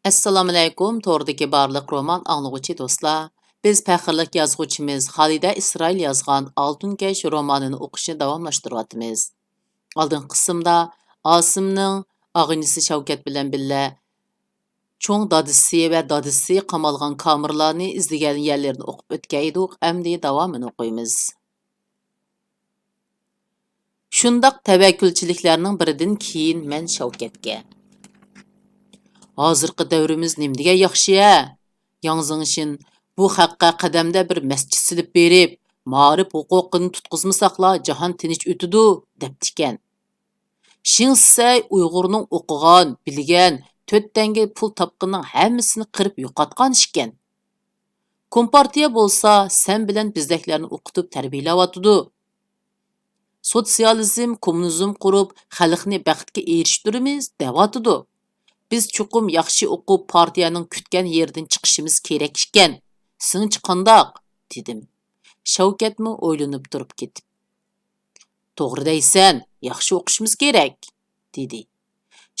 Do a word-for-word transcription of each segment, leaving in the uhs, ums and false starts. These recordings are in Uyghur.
ئەسسالامۇئەلەيكۇم، توردىكى بارلىق رومان ئاڭلىغۇچى دوستلار. بىز پەخىرلىك يازغۇچىمىز خالىدە ئىسرائىل يازغان ئالتۇن كەش رومانىنى ئوقۇشنى داۋاملاشتۇرۇۋاتىمىز. ئالدىنقى قىسىمدا ئاسىمنىڭ ئاغىنىسى شەۋكەت بىلەن بىللە چوڭ دادىسى ۋە دادىسى قامالغان كامېرلارنى ئىزدىگەن يەرلىرىنى ئوقۇپ ئۆتكەيدۇق، ئەمدى داۋامىنى ئوقۇيمىز. شۇنداق تەۋەككۈلچىلىكلەرنىڭ بىرىدىن كېيىن مەن شەۋكەتكە، «ھازىرقى دەۋرىمىز نېمىدېگەن ياخشى ھە! ياڭ زېڭشىن بۇ خەققە قەدەمدە بىر مەسچىت سېلىپ بېرىپ، مائارىپ ھوقۇقىنى تۇتقۇزمىساقلا جاھان تىنچ ئۆتىدۇ» دەپتىكەن. شېڭ سىسەي ئۇيغۇرنىڭ ئوقۇغان، بىلگەن، تۆت تەڭگە پۇل تاپقىنىنىڭ ھەممىسىنى قىرىپ يوقاتقان ئىكەن. كومپارتىيە بولسا سەن بىلەن بىزدەكلەرنى ئوقۇتۇپ تەربىيەلەۋاتىدۇ. سوتسىيالىزم، كوممۇنىزم قۇرۇپ، خەلقنى بەختكە ئېرىشتۈرىمىز، دەۋاتىدۇ. بىز چوقۇم ياخشى ئوقۇپ، پارتىيەنىڭ كۈتكەن يېرىدىن چىقىشىمىز كېرەك ئىكەن. سېنىڭچە قانداق؟ دېدىم. شەۋكەتمۇ ئويلىنىپ تۇرۇپ كېتىپ، «توغرا دەيسەن، ياخشى ئوقۇشىمىز كېرەك» دېدى.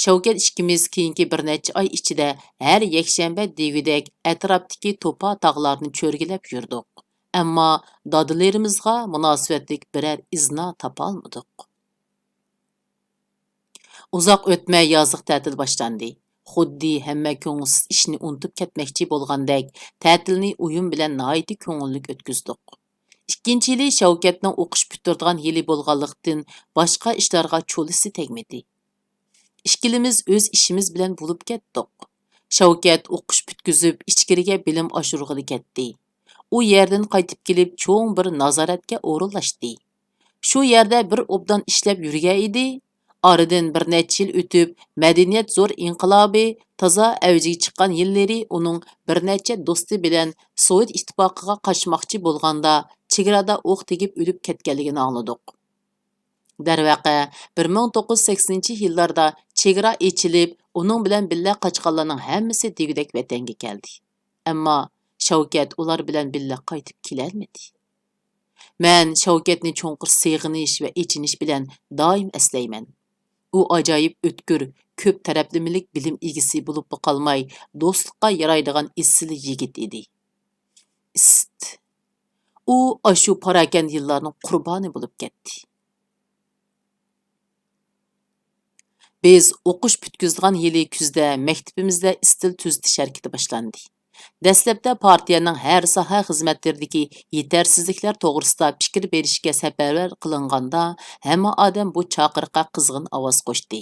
شەۋكەت ئىككىمىز كېيىنكى بىر نەچچە ئاي ئىچىدە ھەر يەكشەنبە دېگۈدەك ئەتراپتىكى توپا تاغلارنى چۆرگىلەپ يۈردۇق. ئەمما دادىلىرىمىزغا مۇناسىۋەتلىك بىرەر ئىزنا تاپالمىدۇق. ئۇزاق ئۆتمەي يازلىق تەتىل باشلاندى. خۇددى ھەممە كۆڭۈلسىز ئىشنى ئۇنتۇپ كەتمەكچى بولغاندەك، تەتىلنى ئويۇن بىلەن ناھايىتى كۆڭۈللۈك ئۆتكۈزدۇق. ئىككىنچى يىلى شەۋكەتنىڭ ئوقۇش پۈتتۈرىدىغان يىلى بولغانلىقتىن، باشقا ئىشلارغا چولىسى تەگمىدى. ئىككىلىمىز ئۆز ئىشىمىز بىلەن بولۇپ كەتتۇق. شەۋكەت ئوقۇش پۈتكۈزۈپ، ئىچكىرىگە بىلىم ئاشۇرغىلى كەتتى. ئۇ يەردىن قايتىپ كېلىپ، چوڭ بىر نازارەتكە ئورۇنلاشتى. شۇ يەردە بىر ئوبدان ئىشلەپ يۈرگەن ئىدى. ئارىدىن بىر نەچچە يىل ئۆتۈپ، مەدەنىيەت زور ئىنقىلابى تازا ئەۋجىگە چىققان يىللىرى ئۇنىڭ بىر نەچچە دوستى بىلەن سوۋېت ئىتتىپاقىغا قاچماقچى بولغاندا، چېگرادا ئوق تېگىپ ئۆلۈپ كەتكەنلىكىنى ئاڭلىدۇق. دەرۋەقە، بىر مىڭ توققۇز يۈز سەكسىنىنچى يىللاردا چېگرا ئېچىلىپ، ئۇنىڭ بىلەن بىللە قاچقانلارنىڭ ھەممىسى دېگۈدەك ۋەتەنگە كەلدى. ئەمما شەۋكەت ئۇلار بىلەن بىللە قايتىپ كېلەلمىدى. مەن شەۋكەتنى چوڭقۇر سېغىنىش ۋە ئېچىنىش بىلەن دائىم ئەسلەيمەن. ئۇ ئاجايىپ ئۆتكۈر، كۆپ تەرەپلىمىلىك بىلىم ئىگىسى بولۇپلا قالماي، دوستلۇققا يارايدىغان ئېسىل يىگىت ئىدى. ئىست. ئۇ ئاشۇ پاراكەندە يىللارنىڭ قۇربانى بولۇپ كەتتى. بىز ئوقۇش پۈتكۈزىدىغان يىلى كۈزدە مەكتىپىمىزدە ئىستىل تۈزىتىش ھەرىكىتى باشلاندى. دەسلەپتە پارتىيەنىڭ ھەر ساھە خىزمەتلىرىدىكى يېتەرسىزلىكلەر توغرىسىدا پىكىر بېرىشكە سەپەرۋەر قىلىنغاندا، ھەممە ئادەم بۇ چاقىرىققا قىزغىن ئاۋاز قوشتى.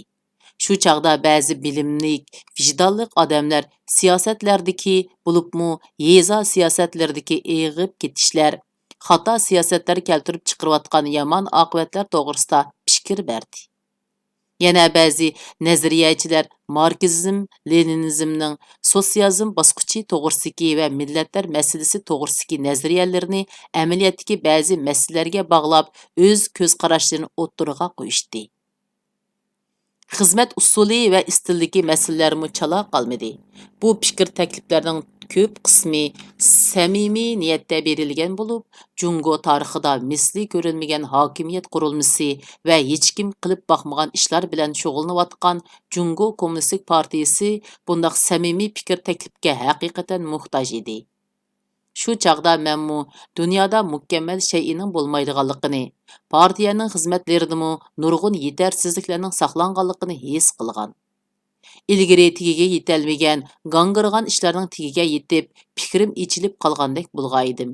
شۇ چاغدا بەزى بىلىملىك، ۋىجدانلىق ئادەملەر سىياسەتلەردىكى، بولۇپمۇ يېزا سىياسەتلىرىدىكى ئېغىپ كېتىشلەر، خاتا سىياسەتلەر كەلتۈرۈپ چىقىرىۋاتقان يامان ئاقىۋەتلەر توغرىسىدا پىكىر بەردى. يەنە بەزى نەزەرىيەچىلەر ماركسىزم، لېنىنىزمنىڭ سوتسىيالىزم باسقۇچى توغرىسىدىكى ۋە مىللەتلەر مەسىلىسى توغرىسىدىكى نەزەرىيەلىرىنى ئەمەلىيەتتىكى بەزى مەسىلىلەرگە باغلاپ، ئۆز كۆز قاراشلىرىنى ئوتتۇرىغا قويۇشتى. خىزمەت ئۇسۇلى ۋە ئىستىلدىكى مەسىلىلەرمۇ چالا قالمىدى. بۇ پىكىر تەكلىپلەرنىڭ كۆپ قىسمى سەمىمىي نىيەتتە بېرىلگەن بولۇپ، جۇڭگو تارىخىدا مىسلى كۆرۈلمىگەن ھاكىمىيەت قۇرۇلمىسى ۋە ھېچكىم قىلىپ باقمىغان ئىشلار بىلەن شۇغۇللىنىۋاتقان جۇڭگو كوممۇنىستىك پارتىيىسى بۇنداق سەمىمىي پىكىر تەكلىپكە ھەقىقەتەن موھتاج ئىدى. شۇ چاغدا مەنمۇ دۇنيادا مۇكەممەل شەيئىنىڭ بولمايدىغانلىقىنى، پارتىيەنىڭ خىزمەتلىرىدىمۇ نۇرغۇن يېتەرسىزلىكلەرنىڭ ساقلانغانلىقىنى ھېس قىلغان. ئىلگىرى تېگىگە يېتەلمىگەن، گاڭگىرىغان ئىشلارنىڭ تېگىگە يېتىپ، پىكرىم ئېچىلىپ قالغاندەك بولغانىدىم.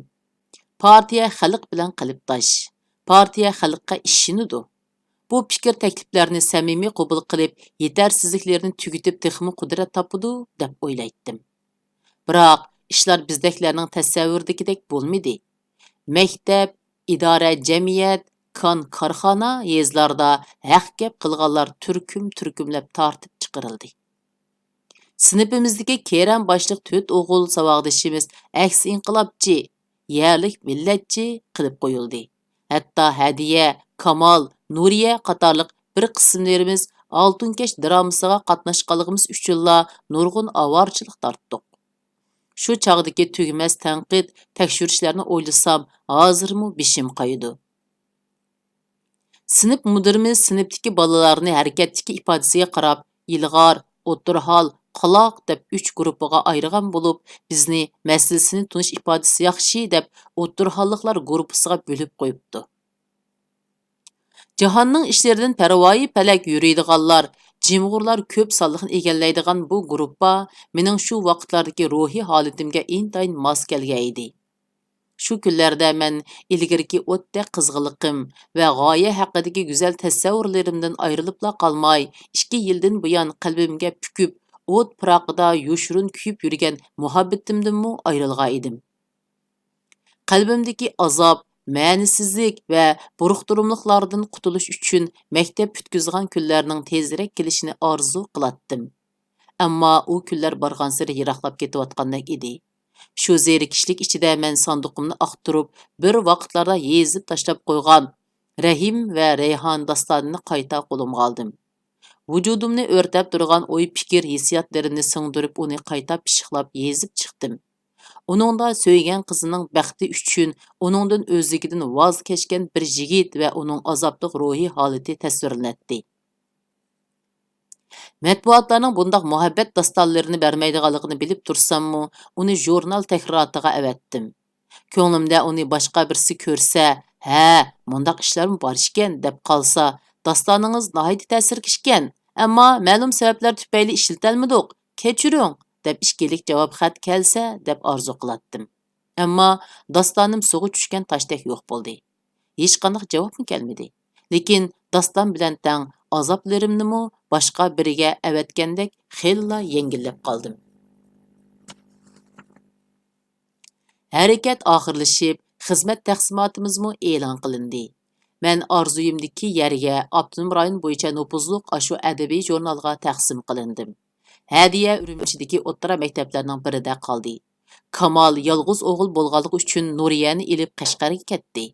پارتىيە خەلق بىلەن قەلبداش. پارتىيە خەلققە ئىشىنىدۇ. بۇ پىكىر تەكلىپلەرنى سەمىمىي قوبۇل قىلىپ، يېتەرسىزلىكلىرىنى تۈگىتىپ، تېخىمۇ قۇدرەت تاپىدۇ، دەپ ئويلايتتىم. بىراق، ئىشلار بىزدەكلەرنىڭ تەسەۋۋۇرىدىكىدەك بولمىدى. مەكتەپ، ئىدارە، جەمئىيەت، كان، كارخانا، يېزىلاردا ھەق گەپ قىلغانلار تۈركۈم-تۈركۈملەپ تارتىپ چىقىرىلدى. سىنىپىمىزدىكى كېرەم باشلىق تۆت ئوغۇل ساۋاقدىشىمىز ئەكسى ئىنقىلابچى، يەرلىك مىللەتچى قىلىپ قويۇلدى. ھەتتا ھەدىيە، كامال، نۇرىيە قاتارلىق بىر قىسىملىرىمىز ئالتۇن كەش درامىسىغا قاتناشقانلىقىمىز ئۈچۈنلا نۇرغۇن ئاۋارىچىلىك تارتتۇق. شۇ چاغدىكى تۈگىمەس تەنقىد، تەكشۈرۈشلەرنى ئويلىسام، ھازىرمۇ بېشىم قايىدۇ. سىنىپ مۇدىرىمىز سىنىپتىكى بالىلارنى ھەرىكەتتىكى ئىپادىسىگە قاراپ، ئىلغار، ئوتتۇرا ھال، قالاق دەپ ئۈچ گۇرۇپپىغا ئايرىغان بولۇپ، بىزنى مەسىلىسىنى تونۇش ئىپادىسى ياخشى دەپ ئوتتۇرىھاللىقلار گۇرۇپپىسىغا بۆلۈپ قويۇپتۇ. جاھاننىڭ ئىشلىرىدىن پەرۋايى پەلەك يۈرىدىغانلار، جىمغۇرلار كۆپ سانلىقنى ئىگىلەيدىغان بۇ گۇرۇپپا مېنىڭ شۇ ۋاقىتلاردىكى روھىي ھالىتىمگە ئىنتايىن ماس كەلگەن ئىدى. شۇ كۈنلەردە مەن ئىلگىرىكى ئوتتەك قىزغىنلىقىم ۋە غايە ھەققىدىكى گۈزەل تەسەۋۋۇرلىرىمدىن ئايرىلىپلا قالماي، ئىككى يىلدىن بۇيان قەلبىمگە پۈكۈپ، ئوت پىراقىدا يوشۇرۇن كۆيۈپ يۈرگەن مۇھەببىتىمدىنمۇ ئايرىلغان ئىدىم. قەلبىمدىكى ئازاب، مەنىسىزلىك ۋە بۇرۇقتۇرۇملۇقلاردىن قۇتۇلۇش ئۈچۈن مەكتەپ پۈتكۈزىدىغان كۈنلەرنىڭ تېزرەك كېلىشىنى ئارزۇ قىلاتتىم. ئەمما ئۇ كۈنلەر بارغانسېرى يىراقلاپ كېتىۋاتقاندەك ئىدى. شۇ زېرىكىشلىك ئىچىدە مەن ساندۇقۇمنى ئاختۇرۇپ، بىر ۋاقىتلاردا يېزىپ تاشلاپ قويغان رەھىم ۋە رەيھان داستانىنى قايتا قولۇمغا ئالدىم. ۋۇجۇدۇمنى ئۆرتەپ تۇرغان ئوي-پىكىر، ھېسسىياتلىرىمنى سىڭدۈرۈپ، ئۇنى قايتا پىششىقلاپ يېزىپ چىقتىم. ئۇنىڭدا سۆيگەن قىزىنىڭ بەختى ئۈچۈن ئۇنىڭدىن ئۆزلۈكىدىن ۋاز كەچكەن بىر يىگىت ۋە ئۇنىڭ ئازابلىق روھىي ھالىتى تەسۋىرلىنەتتى. مەتبۇئاتلارنىڭ بۇنداق مۇھەببەت داستانلىرىنى بەرمەيدىغانلىقىنى بىلىپ تۇرساممۇ، ئۇنى ژۇرنال تەھرىراتىغا ئەۋەتتىم. كۆڭلۈمدە ئۇنى باشقا بىرسى كۆرسە، «ھە، مۇنداق ئىشلارمۇ بار ئىكەن» دەپ قالسا، «داستانىڭىز ناھايىتى تەسىرلىك ئىكەن، ئەمما مەلۇم سەۋەبلەر تۈپەيلى ئىشلىتەلمىدۇق، كەچۈرۈڭ» دەپ ئىككىلىك جاۋاب خەت كەلسە دەپ ئارزۇ قىلاتتىم. ئەمما داستانىم سۇغا چۈشكەن تاشتەك يوق بولدى. ھېچقانداق جاۋابمۇ كەلمىدى. لېكىن داستان بىلەن تەڭ ئازابلىرىمنىمۇ باشقا بىرىگە ئەۋەتكەندەك خېلىلا يەڭگىللەپ قالدىم. ھەرىكەت ئاخىرلىشىپ، خىزمەت تەقسىماتىمىزمۇ ئېلان قىلىندى. مەن ئارزۇيۇمدىكى يەرگە، ئاپتونوم رايون بويىچە نوپۇزلۇق ئاشۇ ئەدەبىي ژۇرنالغا تەقسىم قىلىندىم. ھەدىيە ئۈرۈمچىدىكى ئوتتۇرا مەكتەپلەرنىڭ بىرىدە قالدى. كامال يالغۇز ئوغۇل بولغانلىقى ئۈچۈن نۇرىيەنى ئېلىپ قەشقەرگە كەتتى.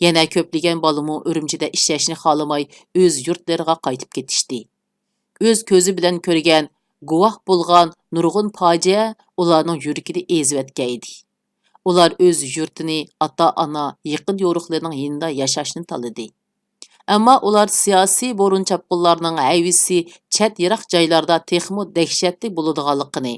يەنە كۆپلىگەن بالىمۇ ئۈرۈمچىدە ئىشلەشنى خالىماي، ئۆز يۇرتلىرىغا قايتىپ كېتىشتى. ئۆز كۆزى بىلەن كۆرگەن، گۇۋاھ بولغان نۇرغۇن پاجىئە ئۇلارنىڭ يۈرىكىنى ئېزىۋەتكەن ئىدى. ئۇلار ئۆز يۇرتىنى، ئاتا-ئانا، يېقىن-يورۇقلىرىنىڭ يېنىدا ياشاشنى تاللىدى. ئەمما ئۇلار سىياسىي بۇرۇن چاپقۇنلارنىڭ ھەيۋىسى چەت يىراق جايلاردا تېخىمۇ دەھشەتلىك بولىدىغانلىقىنى،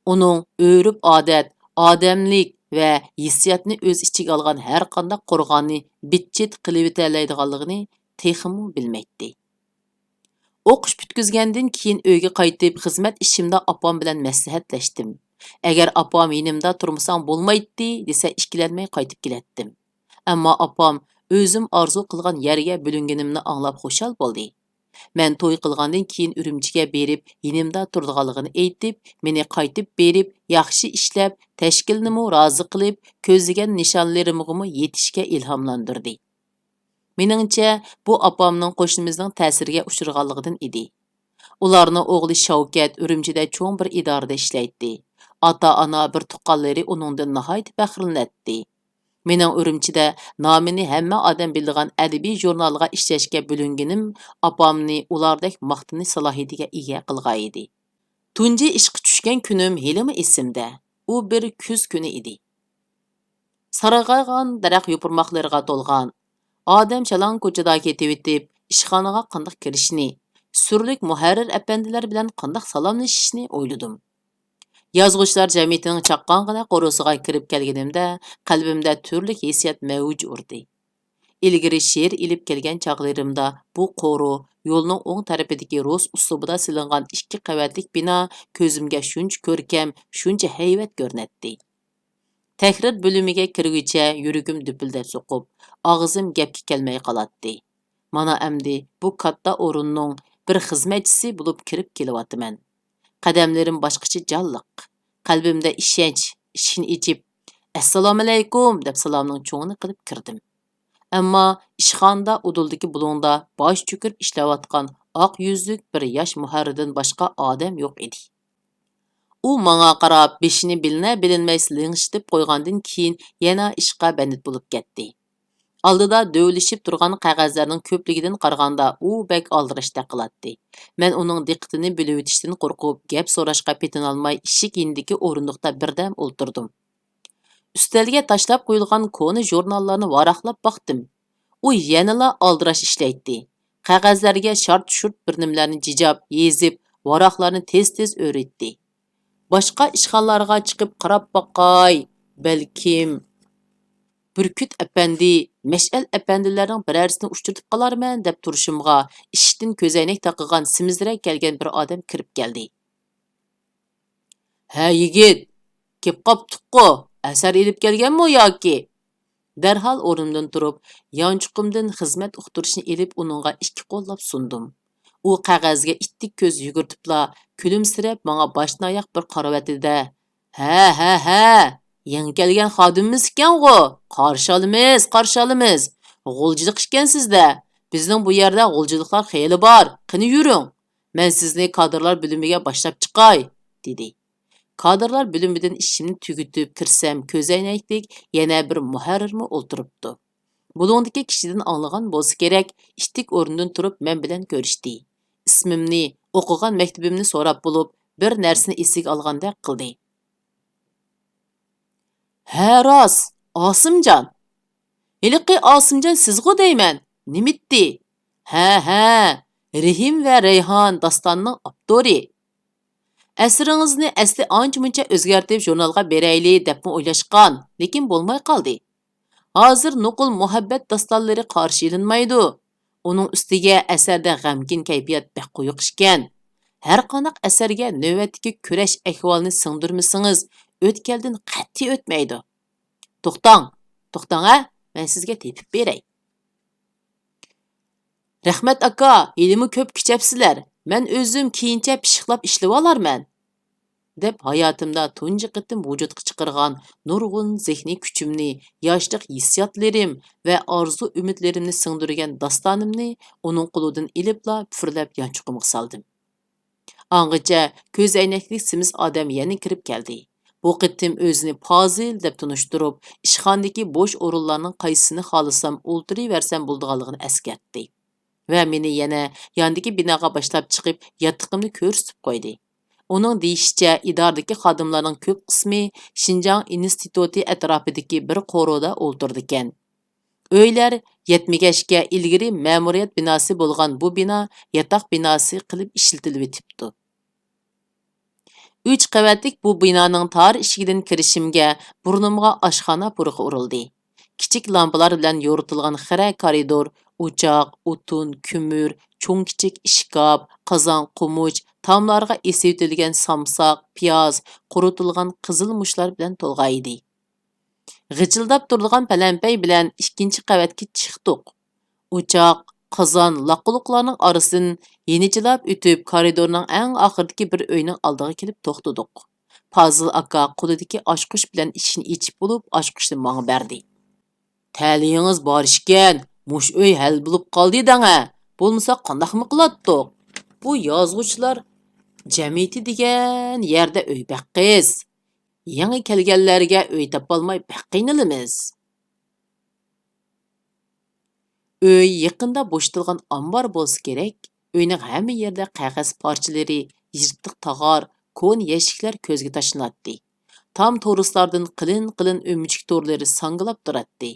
ئۇنىڭ ئۆرپ-ئادەت، ئادەملىك ۋە ھېسسىياتنى ئۆز ئىچىگە ئالغان ھەرقانداق قورغاننى بىتچىت قىلىۋېتەلەيدىغانلىقىنى تېخىمۇ بىلمەيتتى. ئوقۇش پۈتكۈزگەندىن كېيىن ئۆيگە قايتىپ، خىزمەت ئىشىمدا ئاپام بىلەن مەسلىھەتلەشتىم. ئەگەر ئاپام «يېنىمدا تۇرمىساڭ بولمايتتى» دېسە، ئىككىلەنمەي قايتىپ كېلەتتىم. ئەمما ئاپام ئۆزۈم ئارزۇ قىلغان يەرگە بۆلۈنگىنىمنى ئاڭلاپ خۇشال بولدى. مەن توي قىلغاندىن كېيىن ئۈرۈمچىگە بېرىپ، يېنىمدا تۇرىدىغانلىقىنى ئېيتىپ، مېنى قايتىپ بېرىپ، ياخشى ئىشلەپ، تەشكىلنىمۇ رازى قىلىپ، كۆزلىگەن نىشانلىرىمغىمۇ يېتىشكە ئىلھاملاندۇردى. مېنىڭچە، بۇ ئاپامنىڭ قوشنىمىزنىڭ تەسىرىگە ئۇچرىغانلىقىدىن ئىدى. ئۇلارنىڭ ئوغلى شەۋكەت ئۈرۈمچىدە چوڭ بىر ئىدارىدە ئىشلەيتتى. ئاتا-ئانا، بىر تۇغقانلىرى ئۇنىڭدىن ناھايىتى پەخىرلىنەتتى. مېنىڭ ئۈرۈمچىدە نامىنى ھەممە ئادەم بىلىدىغان ئەدەبىي ژۇرنالغا ئىشلەشكە بۆلۈنگىنىم ئاپامنى ئۇلاردەك ماختىنىش سالاھىيىتىگە ئىگە قىلغان ئىدى. تۇنجى ئىشقا چۈشكەن كۈنۈم ھېلىمۇ ئېسىمدە. ئۇ بىر كۈز كۈنى ئىدى. سارغايغان دەرەخ يوپۇرماقلىرىغا تولغان، ئادەم شالاڭ كوچىدا كېتىۋېتىپ، ئىشخانىغا قانداق كىرىشنى، سۈرلۈك مۇھەررىر ئەپەندىلەر بىلەن قانداق سالاملىشىشنى ئويلىدىم. يازغۇچىلار جەمئىيىتىنىڭ چاققانغىنە قورۇسىغا كىرىپ كەلگىنىمدە، قەلبىمدە تۈرلۈك ھېسسىيات مەۋج ئۇردى. ئىلگىرى شېئىر ئېلىپ كەلگەن چاغلىرىمدا بۇ قورۇ، يولنىڭ ئوڭ تەرىپىدىكى رۇس ئۇسلۇبىدا سېلىنغان ئىككى قەۋەتلىك بىنا كۆزۈمگە شۇنچە كۆركەم، شۇنچە ھەيۋەت كۆرۈنەتتى. تەھرىر بۆلۈمىگە كىرگۈچە يۈرىكىم دۈپۈلدەپ سوقۇپ، ئاغزىم گەپكە كەلمەي قالاتتى. مانا ئەمدى بۇ كاتتا ئورۇننىڭ بىر خىزمەتچىسى بولۇپ كىرىپ كېلىۋاتىمەن. قەدەملىرىم باشقىچە جانلىق. قەلبىمدە ئىشەنچ ئىشىكنى ئېچىپ، «ئەسسالامۇئەلەيكۇم» دەپ سالامنىڭ چوڭىنى قىلىپ كىردىم. ئەمما ئىشخانىدا ئۇدۇلدىكى بۇلۇڭدا باش چۆكۈرۈپ ئىشلەۋاتقان ئاق يۈزلۈك بىر ياش مۇھەررىردىن باشقا ئادەم يوق ئىدى. ئۇ ماڭا قاراپ، بېشىنى بىلىنە-بىلىنمەي لىڭشىتىپ قويغاندىن كېيىن، يەنە ئىشقا بەندىت بولۇپ كەتتى. ئالدىدا دۆۋىلىشىپ تۇرغان قەغەزلەرنىڭ كۆپلۈكىدىن قارىغاندا، ئۇ بەك ئالدىراشتەك قىلاتتى. مەن ئۇنىڭ دىققىتىنى بۆلۈۋېتىشتىن قورقۇپ، گەپ سوراشقا پېتىنالماي، ئىشىك يېنىدىكى ئورۇندۇقتا بىردەم ئولتۇردۇم. ئۈستەلگە تاشلاپ قويۇلغان كونا ژۇرناللارنى ۋاراقلاپ باقتىم. ئۇ يەنىلا ئالدىراش ئىشلەيتتى. قەغەزلەرگە شارت-شۇرت بىر نېمىلەرنى جىجاپ، يېزىپ، ۋاراقلارنى تېز-تېز ئۆرۈيتتى. باشقا ئىشخانىلارغا چىقىپ قاراپ باقاي، بەلكىم بۈركۈت ئەپەندى، مەشئەل ئەپەندىلەرنىڭ بىرەرسىنى ئۇچرىتىپ قالارمەن دەپ تۇرۇشۇمغا، ئىشىكتىن كۆزەينەك تاقىغان سېمىزرەك كەلگەن بىر ئادەم كىرىپ كەلدى. ھە، يىگىت، كېلىپ قاپتۇققۇ، ئەسەر ئېلىپ كەلگەنمۇ ياكى؟ دەرھال ئورنۇمدىن تۇرۇپ، يانچۇقۇمدىن خىزمەت ئۇقتۇرۇشنى ئېلىپ، ئۇنىڭغا ئىككى قوللاپ سۇندۇم. ئۇ قەغەزگە ئىتتىك كۆز يۈگۈرتۈپلا، كۈلۈمسىرەپ، ماڭا باشتىن ئاياق بىر قارىۋەتتى-دە، ھە، ھە، ھە، يېڭى كەلگەن خادىمىمىز ئىكەنغۇ، قارشى ئالىمىز، قارشى ئالىمىز. غۇلجىلىق ئىكەنسىز-دە، بىزنىڭ بۇ يەردە غۇلجىلىقلار خېلى بار، قېنى يۈرۈڭ. مەن سىزنى كادىرلار بۆلۈمىگە باشلاپ چىقاي، دېدى. كادىرلار بۆلۈمىدىن ئىشىمنى تۈگىتىپ كىرسەم، كۆزەينەكلىك يەنە بىر مۇھەررىرمۇ ئولتۇرۇپتۇ. بۇلۇڭدىكى كىشىدىن ئاڭلىغان بولسا كېرەك، ئىتتىك ئورنىدىن تۇرۇپ مەن بىلەن كۆرۈشتى. ئىسمىمنى، ئوقۇغان مەكتىپىمنى سوراپ بولۇپ، بىر نەرسىنى ئېسىگە ئالغاندەك قىلدى. ھە، راست، ئاسىمجان. ھېلىقى ئاسىمجان سىزغۇ دەيمەن، نېمىتتى؟ ھە، ھە، رېھىم ۋە رەيھان داستاننىڭ ئاپتورى. ئەسىرىڭىزنى ئەسلى ئانچە-مۇنچە ئۆزگەرتىپ ژۇرنالغا بېرەيلى دەپمۇ ئويلاشقان، لېكىن بولماي قالدى. ھازىر نوقۇل مۇھەببەت داستانلىرى قارشى ئېلىنمايدۇ. ئۇنىڭ ئۈستىگە ئەسەردە غەمكىن كەيپىيات بەك قويۇق ئىكەن. ھەرقانداق ئەسەرگە نۆۋەتتىكى كۈرەش ئەھۋالىنى سىڭدۈرمىسىڭىز، ئۆتكەلدىن قەتئىي ئۆتمەيدۇ. توختاڭ، توختاڭ ھە، مەن سىزگە تېپىپ بېرەي. رەھمەت ئاكا، ھېلىمۇ كۆپ كۈچەپسىلەر، مەن ئۆزۈم كېيىنچە پىششىقلاپ ئىشلىۋالارمەن، دەپ ھاياتىمدا تۇنجى قېتىم ۋۇجۇدقا چىقارغان نۇرغۇن زېھنىي كۈچۈمنى، ياشلىق ھېسسىياتلىرىم ۋە ئارزۇ-ئۈمىدلىرىمنى سىڭدۈرگەن داستانىمنى ئۇنىڭ قولىدىن ئېلىپلا پۈۋلەپ يانچۇقۇمغا سالدىم. ئاڭغىچە كۆزەينەكلىك سېمىز ئادەم يەنە كىرىپ كەلدى. بۇ قېتىم ئۆزىنى پازىل دەپ تونۇشتۇرۇپ، ئىشخانىدىكى بوش ئورۇنلارنىڭ قايسىسىنى خالىسام ئولتۇرۇۋەرسەم بولىدىغانلىقىنى ئەسكەرتتى ۋە مېنى يەنە ياندىكى بىناغا باشلاپ چىقىپ، ياتىقىمنى كۆرسىتىپ قويدى. ئۇنىڭ دېيىشىچە، ئىدارىدىكى خادىملارنىڭ كۆپ قىسمى شىنجاڭ ئىنستىتۇتى ئەتراپىدىكى بىر قورۇدا ئولتۇرىدىكەن. ئۆيلەر يەتمىگەچكە، ئىلگىرى مەمۇرىيەت بىناسى بولغان بۇ بىنا ياتاق بىناسى قىلىپ ئىشلىتىلىۋېتىپتۇ. ئۈچ قەۋەتلىك بۇ بىنانىڭ تار ئىشىكىدىن كىرىشىمگە، بۇرنۇمغا ئاشخانا پۇرىقى ئۇرۇلدى. كىچىك لامپىلار بىلەن يورۇتۇلغان خىرە كارىدور ئوچاق، ئوتۇن، كۆمۈر، چوڭ-كىچىك ئىشكاپ، قازان-قومۇچ، تاملارغا ئېسىۋېتىلگەن سامساق، پىياز، قۇرۇتۇلغان قىزىلمۇچلار بىلەن تولغان ئىدى. غىچىلداپ تۇرىدىغان پەلەمپەي بىلەن ئىككىنچى قەۋەتكە چىقتۇق. ئوچاق، قازان، لاققۇلۇقلارنىڭ ئارىسىدىن يېنىچىلاپ ئۆتۈپ، كارىدورنىڭ ئەڭ ئاخىرىدىكى بىر ئۆينىڭ ئالدىغا كېلىپ توختىدۇق. پازىل ئاكا قولىدىكى ئاچقۇچ بىلەن ئىشىكنى ئېچىپ بولۇپ، ئاچقۇچنى ماڭا بەردى. تەلىيىڭىز بار ئىكەن، مۇشۇ ئۆي ھەل بولۇپ قالدى دەڭە. بولمىسا قانداقمۇ قىلاتتۇق؟ بۇ يازغۇچىلار جەمئىيىتى دېگەن يەردە ئۆي بەك قىس. يېڭى كەلگەنلەرگە ئۆي تاپالماي بەك قىينىلىمىز. ئۆي يېقىندا بوشىتىلغان ئامبار بولسا كېرەك، ئۆينىڭ ھەممە يېرىدە قەغەز پارچىلىرى، يىرتىق تاغار، كونا يەشىكلەر كۆزگە تاشلىناتتى. تام تورۇسلاردىن قېلىن-قېلىن ئۆمۈچۈك تورلىرى ساڭگىلاپ تۇراتتى.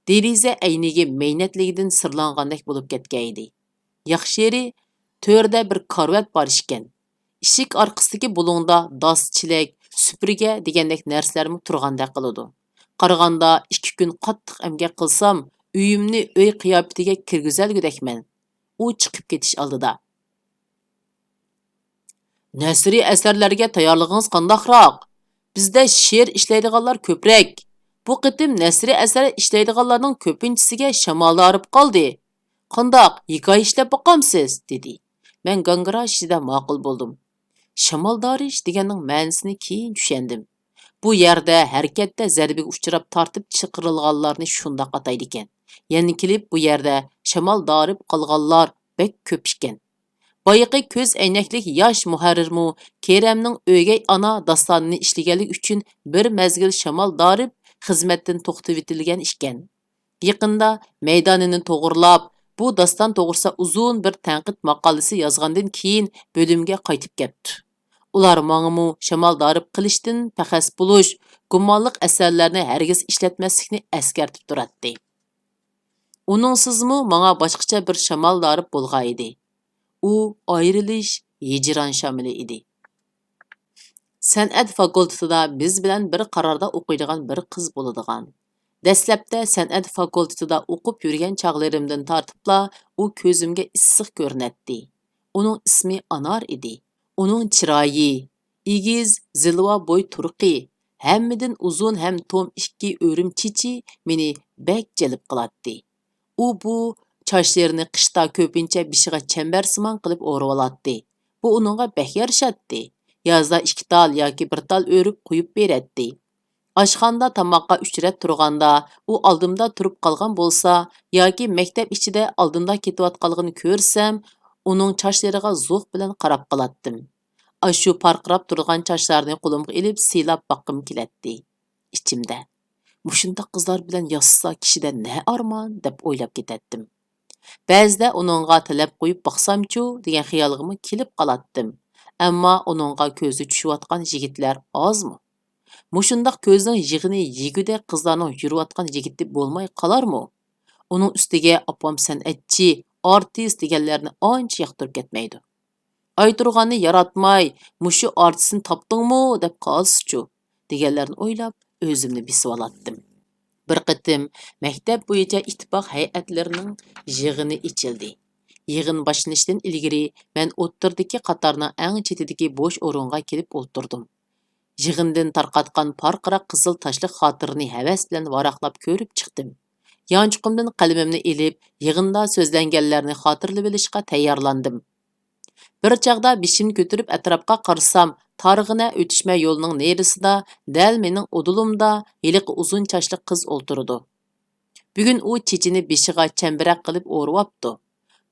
دېرىزە ئەينىكى مەينەتلىكىدىن سىرلانغاندەك بولۇپ كەتكەن ئىدى. ياخشى يېرى، تۆردە بىر كارىۋات بار ئىكەن. ئىشىك ئارقىسىدىكى بۇلۇڭدا داس، چېلەك، سۈپۈرگە دېگەندەك نەرسىلەرمۇ تۇرغاندەك قىلىدۇ. قارىغاندا، ئىككى كۈن قاتتىق ئەمگەك قىلسام، ئۆيۈمنى ئۆي قىياپىتىگە كىرگۈزەلىگۈدەكمەن. ئۇ چىقىپ كېتىش ئالدىدا، نەسرىي ئەسەرلەرگە تەييارلىقىڭىز قانداقراق؟ بىزدە شېئىر ئىشلەيدىغانلار كۆپرەك. بۇ قېتىم نەسرىي ئەسەر ئىشلەيدىغانلارنىڭ كۆپىنچىسىگە شامال دارىپ قالدى. قانداق، ھېكايە ئىشلەپ باقامسىز؟ دېدى. مەن گاڭگىراش ئىچىدە ماقۇل بولدۇم. شامال دارىش دېگەننىڭ مەنىسىنى كېيىن چۈشەندىم. بۇ يەردە ھەرىكەتتە زەربىگە ئۇچراپ تارتىپ چىقىرىلغانلارنى شۇنداق ئاتايدىكەن. يەنە كېلىپ بۇ يەردە شامال دارىپ قالغانلار بەك كۆپ ئىكەن. بايىقى كۆز ئەينەكلىك ياش مۇھەررىرمۇ كېرەمنىڭ ئۆگەي ئانا داستانىنى ئىشلىگەنلىكى ئۈچۈن بىر مەزگىل شامال دارىپ خىزمەتتىن توختىتىۋېتىلگەن ئىكەن. يېقىندا مەيدانىنى توغرىلاپ، بۇ داستان توغرىسىدا ئۇزۇن بىر تەنقىد ماقالىسى يازغاندىن كېيىن بۆلۈمگە قايتىپ كەپتۇ. ئۇلار ماڭىمۇ شامال دارىپ قىلىشتىن پەخەس بولۇش، گۇمانلىق ئەسەرلەرنى ھەرگىز ئىشلەتمەسلىكنى ئەسكەرتىپ تۇراتتى. ئۇنىڭسىزمۇ ماڭا باشقىچە بىر شامال دارىپ بولغانىدى. ئۇ ئايرىلىش، ھىجران شامىلى ئىدى. سەنئەت فاكۇلتېتىدا بىز بىلەن بىر قاراردا ئوقۇيدىغان بىر قىز بولىدىغان. دەسلەپتە سەنئەت فاكۇلتېتىدا ئوقۇپ يۈرگەن چاغلىرىمدىن تارتىپلا ئۇ كۆزۈمگە ئىسسىق كۆرۈنەتتى. ئۇنىڭ ئىسمى ئانار ئىدى. ئۇنىڭ چىرايى، ئېگىز، زىلۋا بوي تۇرقى، ھەممىدىن ئۇزۇن ھەم توم ئىككى ئۆرۈم چېچى مېنى بەك جەلپ قىلاتتى. ئۇ بۇ چاچلىرىنى قىشتا كۆپىنچە بېشىغا چەمبەرسىمان قىلىپ ئورىۋالاتتى. بۇ ئۇنىڭغا بەك يارىشاتتى. يازدا ئىككى تال ياكى بىر تال ئۆرۈپ قويۇپ بېرەتتى. ئاشخانىدا تاماققا ئۈچ رەت تۇرغاندا، ئۇ ئالدىمدا تۇرۇپ قالغان بولسا ياكى مەكتەپ ئىچىدە ئالدىمدا كېتىۋاتقانلىقىنى كۆرسەم، ئۇنىڭ چاچلىرىغا زوق بىلەن قاراپ قالاتتىم. ئاشۇ پارقىراپ تۇرغان چاچلارنى قولۇمغا ئېلىپ سىيلاپ باققۇم كېلەتتى. ئىچىمدە، «مۇشۇنداق قىزلار بىلەن ياشىسا كىشىدە نە ئارمان؟» دەپ ئويلاپ كېتەتتىم. بەزىدە ئۇنىڭغا تەلەپ قويۇپ باقسامچۇ دېگەن خىيالغىمۇ كېلىپ قالاتتىم. ئەمما ئۇنىڭغا كۆزى چۈشۈۋاتقان يىگىتلەر ئازمۇ؟ مۇشۇنداق كۆزنىڭ يېغىنى يېگۈدەك قىزلارنىڭ يۈرۈۋاتقان يىگىتى بولماي قالارمۇ؟ ئۇنىڭ ئۈستىگە ئاپام سەنئەتچى، ئارتىس دېگەنلەرنى ئانچە ياقتۇرۇپ كەتمەيدۇ. «ئايتۇرغاننى ياراتماي، مۇشۇ ئارتىسنى تاپتىڭمۇ؟» دەپ قالسىچۇ؟ دېگەنلەرنى ئويلاپ، ئۆزۈمنى بېسىۋالاتتىم. بىر قېتىم مەكتەپ بويىچە ئىتتىپاق ھەيئەتلىرىنىڭ يىغىنى ئېچىلدى. يىغىن باشلىنىشتىن ئىلگىرى مەن ئوتتۇرىدىكى قاتارنىڭ ئەڭ چېتىدىكى بوش ئورۇنغا كېلىپ ئولتۇردۇم. يىغىندىن تارقاتقان پارقىراق قىزىل تاشلىق خاتىرىنى ھەۋەس بىلەن ۋاراقلاپ كۆرۈپ چىقتىم. يانچۇقۇمدىن قەلىمىمنى ئېلىپ، يىغىندا سۆزلەنگەنلەرنى خاتىرىلىۋېلىشقا تەييارلاندىم. بىر چاغدا بېشىمنى كۆتۈرۈپ ئەتراپقا قارىسام، تارغىنە ئۆتۈشمە يولنىڭ نېرىسىدا دەل مېنىڭ ئۇدۇلۇمدا ھېلىقى ئۇزۇن چاچلىق قىز ئولتۇرىدۇ. بۈگۈن ئۇ چېچىنى بېشىغا چەمبىرەك قىلىپ ئورىۋاپتۇ.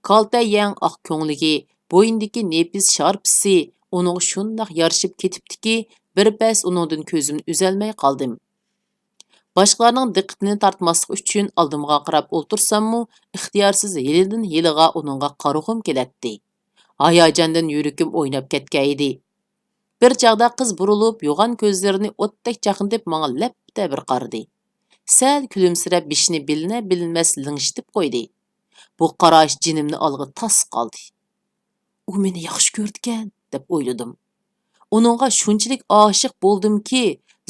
كالتە يەڭ ئاق كۆڭلىكى، بوينىدىكى نېپىز شارپىسى ئۇنىڭغا شۇنداق يارىشىپ كېتىپتىكى، بىر پەس ئۇنىڭدىن كۆزۈمنى ئۈزەلمەي قالدىم. باشقىلارنىڭ دىققىتىنى تارتماسلىق ئۈچۈن ئالدىمغا قاراپ ئولتۇرساممۇ، ئىختىيارسىز ھېلىدىن ھېلىغا ئۇنىڭغا قارىغۇم كېلەتتى. ھاياجاندىن يۈرىكىم ئويناپ كەتكەنىدى. بىر چاغدا قىز بۇرۇلۇپ، يوغان كۆزلىرىنى ئوتتەك چاقنىتىپ ماڭا لەپپىدە بىر قارىدى. سەل كۈلۈمسىرەپ بېشىنى بىلىنە-بىلىنمەس لىڭشىتىپ قويدى. بۇ قاراش جېنىمنى ئالغىلى تاس قالدى. ئۇ مېنى ياخشى كۆرىدىكەن، دەپ ئويلىدىم. ئۇنىڭغا شۇنچىلىك ئاشىق بولدۇمكى،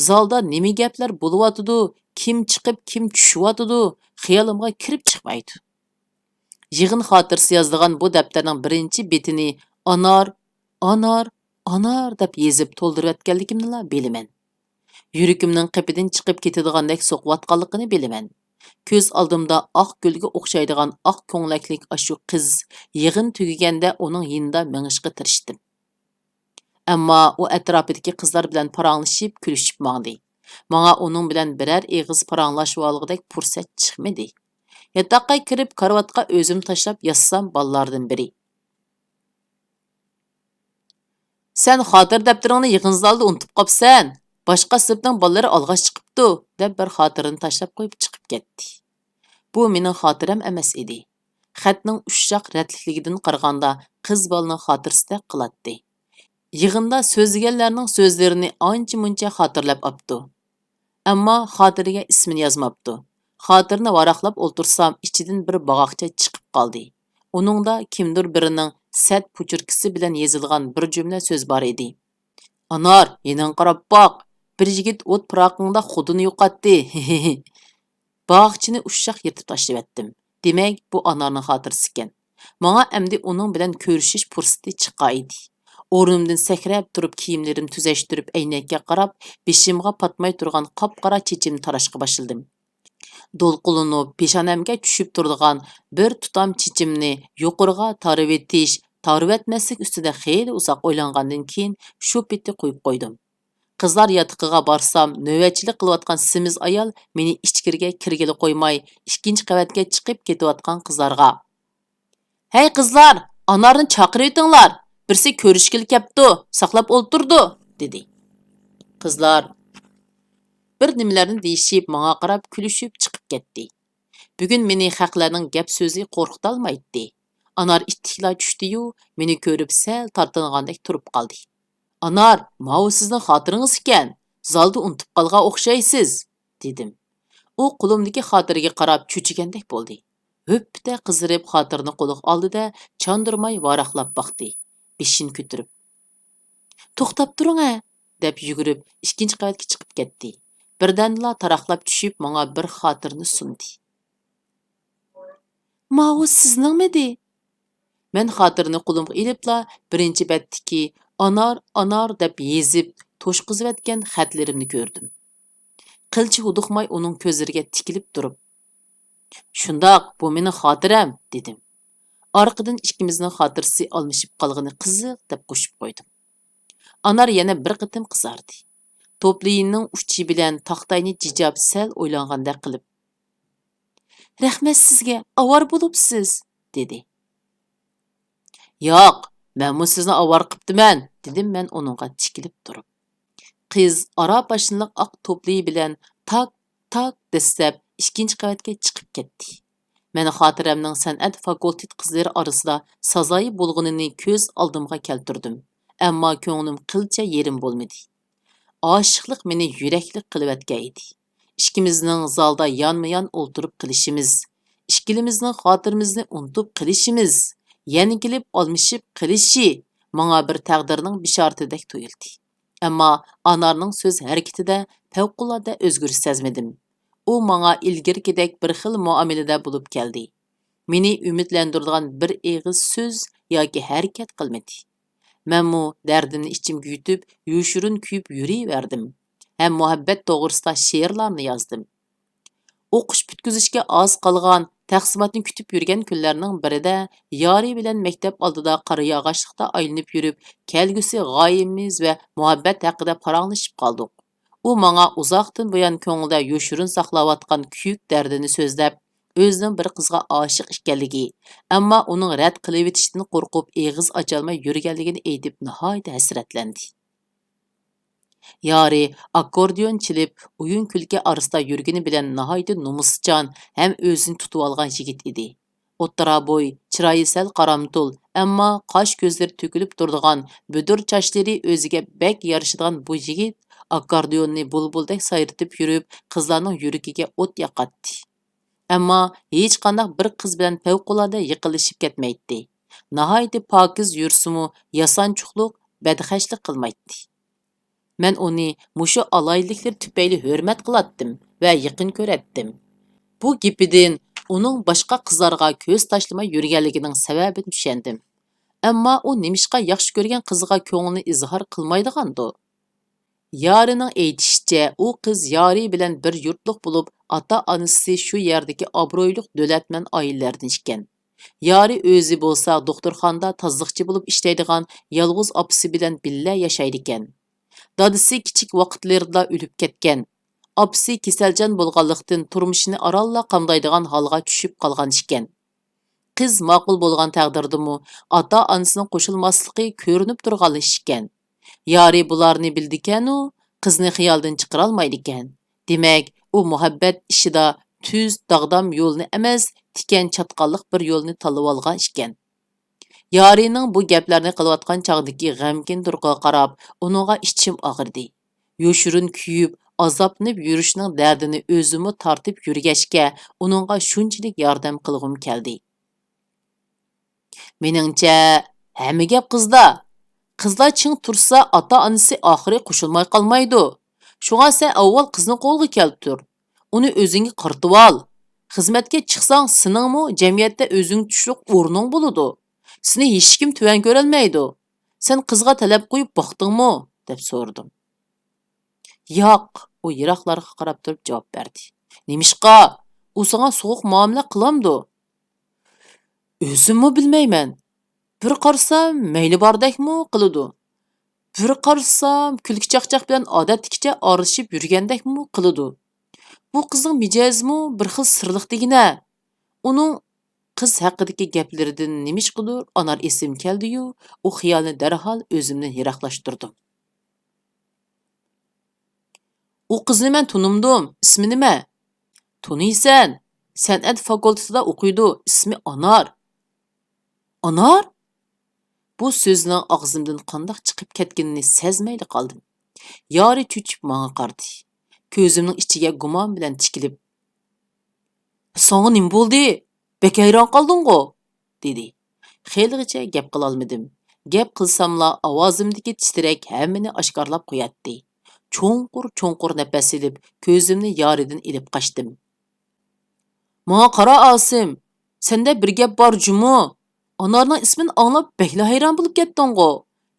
زالدا نېمە گەپلەر بولۇۋاتىدۇ، كىم چىقىپ، كىم چۈشۈۋاتىدۇ، خىيالىمغا كىرىپ چىقمايدۇ. يىغىن خاتىرىسى يازىدىغان بۇ دەپتەرنىڭ بىرىنچى بېتىنى ئانار، ئانار، ئانار دەپ يېزىپ تولدۇرۇۋەتكەنلىكىمنىلا بىلىمەن. يۈرىكىمنىڭ قېپىدىن چىقىپ كېتىدىغاندەك سوقۇۋاتقانلىقىنى بىلىمەن. كۆز ئالدىمدا ئاق گۈلگە ئوخشايدىغان ئاق كۆڭلەكلىك ئاشۇ قىز يىغىن تۈگىگەندە ئۇنىڭ يېنىدا مېڭىشقا تىرىشتىم. ئەمما ئۇ ئەتراپىدىكى قىزلار بىلەن پاراڭلىشىپ، كۈلۈشۈپ ماڭدى. ماڭا ئۇنىڭ بىلەن بىرەر ئېغىز پاراڭلىشىۋالغۇدەك پۇرسەت چىقمىدى. ياتاققا كىرىپ، كارىۋاتقا ئۆزۈمنى تاشلاپ ياتسام، بالىلاردىن بىرى، «سەن خاتىرە دەپتىرىڭنى يىغىن زالىدا ئۇنتۇپ قاپسەن. باشقا سىنىپنىڭ بالىلىرى ئالغاچ چىقىپتۇ» دەپ، بىر خاتىرىنى تاشلاپ قويۇپ چىقىپ كەتتى. بۇ مېنىڭ خاتىرەم ئەمەس ئىدى. خەتنىڭ ئۇششاق رەتلىكلىكىدىن قارىغاندا، قىز بالىنىڭ خاتىرىسىدەك قىلاتتى. يىغىندا سۆزلىگەنلەرنىڭ سۆزلىرىنى ئانچە-مۇنچە خاتىرىلەپ ئاپتۇ. ئەمما خاتىرىگە ئىسمىنى يازماپتۇ. خاتىرىنى ۋاراقلاپ ئولتۇرسام، ئىچىدىن بىر باغاقچە چىقىپ قالدى. ئۇنىڭدا كىمدۇر بىرىنىڭ سەت پوچۇركىسى بىلەن يېزىلغان بىر جۈملە سۆز بار ئىدى. «ئانار، يېنىڭغا قاراپ باق! بىر يىگىت ئوت پىراقىڭدا خۇدىنى يوقاتتى. ھىھىھى.» باغاقچىنى ئۇششاق يىرتىپ تاشلىۋەتتىم. دېمەك، بۇ ئانارنىڭ خاتىرىسى ئىكەن. ماڭا ئەمدى ئۇنىڭ بىلەن كۆرۈشۈش پۇرسىتى چىققان ئىدى. ئورنۇمدىن سەكرەپ تۇرۇپ، كىيىملىرىمنى تۈزەشتۈرۈپ، ئەينەككە قاراپ، بېشىمغا پاتماي تۇرغان قاپقارا چېچىمنى تاراشقا باشلىدىم. دولقۇنلىنىپ، پېشانەمگە چۈشۈپ تۇرىدىغان بىر تۇتام چېچىمنى يۇقىرىغا تارىۋېتىش، تارىۋەتمەسلىك ئۈستىدە خېلى ئۇزاق ئويلانغاندىن كېيىن، شۇ پېتى قويۇپ قويدۇم. قىزلار ياتىقىغا بارسام، نۆۋەتچىلىك قىلىۋاتقان سېمىز ئايال مېنى ئىچكىرىگە كىرگىلى قويماي، ئىككىنچى قەۋەتكە چىقىپ كېتىۋاتقان قىزلارغا، «ھەي قىزلار، ئانارنى چاقىرىۋېتىڭلار، بىرسى كۆرۈشكىلى كەپتۇ، ساقلاپ ئولتۇردى» دېدى. قىزلار بىر نېمىلەرنى دېيىشىپ، ماڭا قاراپ كۈلۈشۈپ چىقىپ كەتتى. بۈگۈن مېنى خەقلەرنىڭ گەپ سۆزى قورقۇتالمايتتى. ئانار ئىتتىكلا چۈشتى-يۇ، مېنى كۆرۈپ سەل تارتىنغاندەك تۇرۇپ قالدى. «ئانار، ماۋۇ سىزنىڭ خاتىرىڭىز ئىكەن، زالدا ئۇنتۇپ قالغان ئوخشايسىز» دېدىم. ئۇ قولۇمدىكى خاتىرىگە قاراپ چۆچۈگەندەك بولدى. ھۆپپىدە قىزىرىپ خاتىرىنى قولىغا ئالدى-دە، چاندۇرماي ۋاراقلاپ باقتى. بېشىنى كۆتۈرۈپ. توختاپ تۇرۇڭ ھە! دەپ يۈگۈرۈپ ئىككىنچى قەۋەتكە چىقىپ كەتتى. بىردەمدىلا تاراقلاپ چۈشۈپ ماڭا بىر خاتىرىنى سۇندى. ماۋۇ سىزنىڭمىدى؟ مەن خاتىرىنى قولۇمغا ئېلىپلا بىرىنچى بەتتىكى ئانار، ئانار دەپ يېزىپ توشقۇزۇۋەتكەن خەتلىرىمنى كۆردۈم. قىلچە ھودۇقماي ئۇنىڭ كۆزلىرىگە تىكىلىپ تۇرۇپ، شۇنداق، بۇ مېنىڭ خاتىرەم، دېدىم. ئارقىدىن ئىككىمىزنىڭ خاتىرىسى ئالمىشىپ قالغىنى قىزىق دەپ قوشۇپ قويدۇم. ئانار يەنە بىر قېتىم قىزاردى. توپلىيىنىڭ ئۇچى بىلەن تاختاينى جىجاپ سەل ئويلانغاندەك قىلىپ، رەھمەت سىزگە، ئاۋارە بولۇپسىز، دېدى. ياق، مەنمۇ سىزنى ئاۋارە قىپتىمەن، دېدىم مەن ئۇنىڭغا تىكىلىپ تۇرۇپ. قىز ئارا باشلىق ئاق توپلىيى بىلەن تاك، تاك دەسسەپ ئىككىنچى قەۋەتكە چىقىپ كەتتى. مەن خاتىرەمنىڭ سەنئەت فاكۇلتېت قىزلىرى ئارىسىدا سازايى بولغىنىنى كۆز ئالدىمغا كەلتۈردۈم. ئەمما كۆڭلۈم قىلچە يېرىم بولمىدى. ئاشىقلىق مېنى يۈرەكلىك قىلىۋەتكەن ئىدى. ئىككىمىزنىڭ زالدا يانمۇ يان ئولتۇرۇپ قېلىشىمىز، ئىككىلىمىزنىڭ خاتىرىمىزنى ئۇنتۇپ قېلىشىمىز، يەنە كېلىپ ئالمىشىپ قېلىشى ماڭا بىر تەقدىرنىڭ بېشارىتىدەك تۇيۇلدى. ئەمما ئانارنىڭ سۆز ھەرىكىتىدە پەۋقۇلئاددە ئۆزگىرىش سەزمىدىم. ئۇ ماڭا ئىلگىرىكىدەك بىر خىل مۇئامىلىدە بولۇپ كەلدى. مېنى ئۈمىدلەندۈرىدىغان بىر ئېغىز سۆز ياكى ھەرىكەت قىلمىدى. مەنمۇ دەردىمنى ئىچىمگە يۇتۇپ، يوشۇرۇن كۆيۈپ يۈرۈۋەردىم ھەم مۇھەببەت توغرىسىدا شېئىرلارنى يازدىم. ئوقۇش پۈتكۈزۈشكە ئاز قالغان، تەقسىماتنى كۈتۈپ يۈرگەن كۈنلەرنىڭ بىرىدە يارى بىلەن مەكتەپ ئالدىدا قارىياغاچلىقتا ئايلىنىپ يۈرۈپ، كەلگۈسى غايىمىز ۋە مۇھەببەت ھەققىدە پاراڭلىشىپ قالدۇق. ئۇ ماڭا ئۇزاقتىن بۇيان كۆڭلىدە يوشۇرۇن ساقلاۋاتقان كۆيۈك دەردىنى سۆزلەپ، ئۆزىنىڭ بىر قىزغا ئاشىق ئىكەنلىكى، ئەمما ئۇنىڭ رەت قىلىۋېتىشىدىن قورقۇپ ئېغىز ئاچالماي يۈرگەنلىكىنى ئېيتىپ ناھايىتى ھەسرەتلەندى. يارى ئاككوردىيون چېلىپ، ئويۇن-كۈلكە ئارىسىدا يۈرگىنى بىلەن ناھايىتى نومۇسچان ھەم ئۆزىنى تۇتۇۋالغان يىگىت ئىدى. ئوتتۇرا بوي، چىرايى سەل قارامتۇل، ئەمما قاش-كۆزلىرى تۆكۈلۈپ تۇرىدىغان، بۈدۈر چاچلىرى ئۆزىگە بەك يارىشىدىغان بۇ يىگىت ئاككوردىيوننى بۇلبۇلدەك سايرىتىپ يۈرۈپ، قىزلارنىڭ يۈرىكىگە ئوت ياقاتتى. ئەمما ھېچقانداق بىر قىز بىلەن پەۋقۇلئاددە يېقىنلىشىپ كەتمەيتتى. ناھايىتى پاكىز يۈرسىمۇ، ياسانچۇقلۇق، بەدخەجلىك قىلمايتتى. مەن ئۇنى مۇشۇ ئالاھىدىلىكلىرى تۈپەيلى ھۆرمەت قىلاتتىم ۋە يېقىن كۆرەتتىم. بۇ گېپىدىن ئۇنىڭ باشقا قىزلارغا كۆز تاشلىماي يۈرگەنلىكىنىڭ سەۋەبىنى چۈشەندىم. ئەمما ئۇ نېمىشقا ياخشى كۆرگەن قىزىغا كۆڭلىنى ئىزھار قىلمايدىغاندۇ؟ يارىنىڭ ئېيتىشىچە، ئۇ قىز يارى بىلەن بىر يۇرتلۇق بولۇپ، ئاتا-ئانىسى شۇ يەردىكى ئابرۇيلۇق دۆلەتمەن ئائىلىلەردىن ئىكەن. يارى ئۆزى بولسا دوختۇرخانىدا تازىلىقچى بولۇپ ئىشلەيدىغان يالغۇز ئاپىسى بىلەن بىللە ياشايدىكەن. دادىسى كىچىك ۋاقىتلىرىدىلا ئۆلۈپ كەتكەن. ئاپىسى كېسەلچان بولغانلىقتىن، تۇرمۇشىنى ئارانلا قامدايدىغان ھالغا چۈشۈپ قالغان ئىكەن. قىز ماقۇل بولغان تەقدىردىمۇ، ئاتا-ئانىسىنىڭ قوشۇلماسلىقى كۆرۈنۈپ تۇرغان ئىش ئىكەن. يارى بۇلارنى بىلىدىكەنۇ، قىزنى خىيالىدىن چىقىرالمايدىكەن. دېمەك، ئۇ مۇھەببەت ئىشىدا تۈز، داغدام يولنى ئەمەس، تىكەن چاتقاللىق بىر يولنى تاللىۋالغان ئىكەن. يارىنىڭ بۇ گەپلەرنى قىلىۋاتقان چاغدىكى غەمكىن تۇرقىغا قاراپ، ئۇنىڭغا ئىچىم ئاغرىدى. يوشۇرۇن كۆيۈپ، ئازابلىنىپ يۈرۈشنىڭ دەردىنى ئۆزىمۇ تارتىپ يۈرگەچكە، ئۇنىڭغا شۇنچىلىك ياردەم قىلغۇم كەلدى. مېنىڭچە، ھەممە گەپ قىزدا. قىزلار چىڭ تۇرسا، ئاتا-ئانىسى ئاخىرى قوشۇلماي قالمايدۇ. شۇڭا سەن ئاۋۋال قىزنى قولغا كەلتۈر. ئۇنى ئۆزۈڭگە قارىتىۋال. خىزمەتكە چىقساڭ، سېنىڭمۇ جەمئىيەتتە ئۆزۈڭگە چۈشلۈك ئورنۇڭ بولىدۇ. سېنى ھېچكىم تۆۋەن كۆرەلمەيدۇ. سەن قىزغا تەلەپ قويۇپ باقتىڭمۇ؟ دەپ سورىدىم. ياق، ئۇ يىراقلارغا قاراپ تۇرۇپ جاۋاب بەردى. نېمىشقا؟ ئۇ ساڭا سوغۇق مۇئامىلە قىلامدۇ؟ ئۆزۈممۇ بىلمەيمەن. بىر قارىسام، مەيلى باردەكمۇ قىلىدۇ. بىر قارىسام، كۈلكە-چاقچاق بىلەن ئادەتتىكىچە ئارىلىشىپ يۈرگەندەكمۇ قىلىدۇ. بۇ قىزنىڭ مىجەزىمۇ بىر خىل سىرلىق دېگىنە. ئۇنىڭ قىز ھەققىدىكى گەپلىرىدىن نېمىشقىدۇر ئانار ئېسىمگە كەلدى-يۇ، ئۇ خىيالنى دەرھال ئۆزۈمدىن يىراقلاشتۇردۇم. ئۇ قىزنى مەن تونۇمدۇم، ئىسمى نېمە؟ تونۇيسەن، سەنئەت فاكۇلتېتىدا ئوقۇيدۇ، ئىسمى ئانار. ئانار؟ بۇ سۆزنىڭ ئاغزىمدىن قانداق چىقىپ كەتكىنىنى سەزمەيلا قالدىم. يارى چۆچۈپ ماڭا قارىدى. كۆزۈمنىڭ ئىچىگە گۇمان بىلەن تىكىلىپ، ساڭا نېمە بولدى؟ بەك ھەيران قالدىڭغۇ؟ دېدى. خېلىغىچە گەپ قىلالمىدىم. گەپ قىلساملا ئاۋازىمدىكى تىترەك ھەممىنى ئاشكارىلاپ قوياتتى. چوڭقۇر-چوڭقۇر نەپەس ئېلىپ، كۆزۈمنى يارىدىن ئېلىپ قاچتىم. ماڭا قارا ئاسىم، سەندە بىر گەپ بار جۇمۇ. ئانارنىڭ ئىسمىنى ئاڭلاپ بەكلا ھەيران بولۇپ كەتتىڭغۇ؟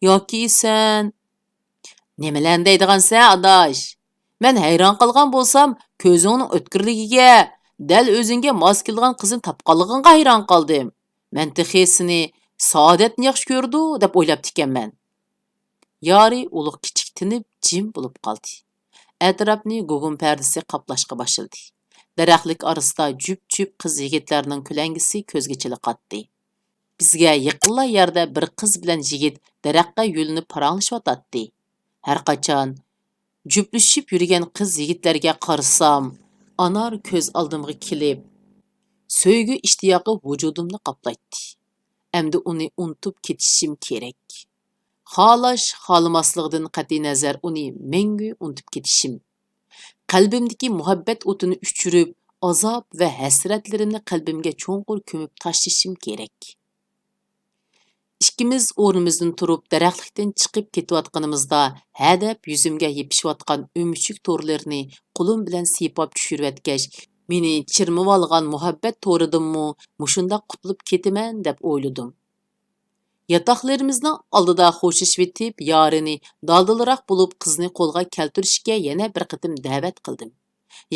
ياكى سەن نېمىلەرنى دەيدىغانسەن ئاداش؟ مەن ھەيران قالغان بولسام كۆزۈڭنىڭ ئۆتكۈرلۈكىگە، دەل ئۆزۈڭگە ماس كېلىدىغان قىزنى تاپقانلىقىڭغا ھەيران قالدىم. مەن تېخى سېنى سائادەتنى ياخشى كۆرىدۇ دەپ ئويلاپتىكەنمەن. يارى ئۇلۇغ كىچىك تىنىپ جىم بولۇپ قالدى. ئەتراپنى گۇگۇم پەردىسى قاپلاشقا باشلىدى. دەرەخلىك ئارىسىدا جۈپ-جۈپ قىز يىگىتلەرنىڭ كۆلەڭگىسى كۆزگە چېلىقاتتى. بىزگە يېقىنلا يەردە بىر قىز بىلەن يىگىت دەرەخكە يۆلىنىپ پاراڭلىشىۋاتاتتى. ھەرقاچان جۈپلىشىپ يۈرگەن قىز يىگىتلەرگە قارىسام، ئانار كۆز ئالدىمغا كېلىپ، سۆيگۈ ئىشتىياقى ۋۇجۇدۇمنى قاپلايتتى. ئەمدى ئۇنى ئۇنتۇپ كېتىشىم كېرەك. خالاش، خالىماسلىقىدىن قەتئىينەزەر ئۇنى مەڭگۈ ئۇنتۇپ كېتىشىم. قەلبىمدىكى مۇھەببەت ئوتىنى ئۆچۈرۈپ، ئازاب ۋە ھەسرەتلىرىمنى قەلبىمگە چوڭقۇر كۆمۈپ تاشلىشىم كېرەك. ئىككىمىز ئورنىمىزدىن تۇرۇپ، دەرەخلىكتىن چىقىپ كېتىۋاتقىنىمىزدا، ھەدەپ يۈزۈمگە يېپىشىۋاتقان ئۆمۈچۈك تورلىرىنى قولۇم بىلەن سىيپاپ چۈشۈرۈۋەتكەچ، مېنى چىرمىۋالغان مۇھەببەت تورىدىنمۇ مۇشۇنداق قۇتۇلۇپ كېتىمەن دەپ ئويلىدىم. ياتاقلىرىمىزنىڭ ئالدىدا خوشلىشىۋېتىپ، يارىنى دالدىلراق بولۇپ قىزنى قولغا كەلتۈرۈشكە يەنە بىر قېتىم دەۋەت قىلدىم.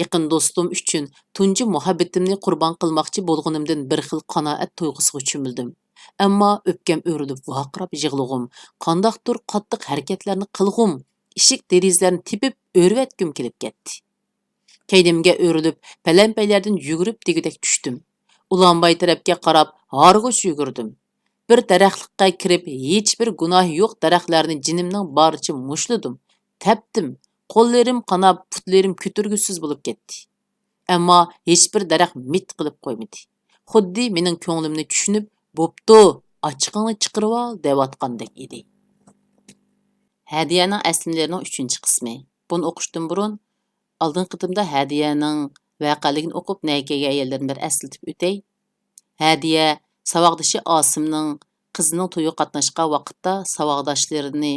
يېقىن دوستۇم ئۈچۈن تۇنجى مۇھەببىتىمنى قۇربان قىلماقچى بولغىنىمدىن بىر خىل قانائەت تۇيغۇسىغا چۆمۈلدۈم. ئەمما ئۆپكەم ئۆرۈلۈپ ۋارقىراپ يىغلىغۇم، قانداقتۇر قاتتىق ھەرىكەتلەرنى قىلغۇم، ئىشىك دېرىزىلەرنى تېپىپ ئۆرۈۋەتكۈم كېلىپ كەتتى. كەينىمگە ئۆرۈلۈپ، پەلەمپەيلەردىن يۈگۈرۈپ دېگۈدەك چۈشتۈم. ئۇلانباي تەرەپكە قاراپ ھارغۇچ يۈگۈردۈم. بىر دەرەخلىككە كىرىپ، ھېچبىر گۇناھى يوق دەرەخلەرنى جېنىمنىڭ بارىچە مۇشتلىدىم، تەپتىم. قوللىرىم قاناپ، پۇتلىرىم كۆتۈرگۈسىز بولۇپ كەتتى. ئەمما ھېچبىر دەرەخ مىت قىلىپ قويمىدى. خۇددى مېنىڭ كۆڭلۈمنى چۈشىنىپ، بوپتۇ، ئاچچىقىڭنى چىقىرىۋال دەۋاتقاندەك ئىدى. ھەدىيەنىڭ ئەسلىمىلىرىنىڭ ئۈچىنچى قىسمى. بۇنى ئوقۇشتىن بۇرۇن، ئالدىنقى قېتىمدا ھەدىيەنىڭ ۋەقەلىكىنى ئوقۇپ، نەگە كەلگەن يەرلىرىنى بىر ئەسلىتىپ ئۆتەي. ھەدىيە ساۋاقدىشى ئاسىمنىڭ قىزىنىڭ تويىغا قاتناشقان ۋاقىتتا ساۋاقداشلىرىنى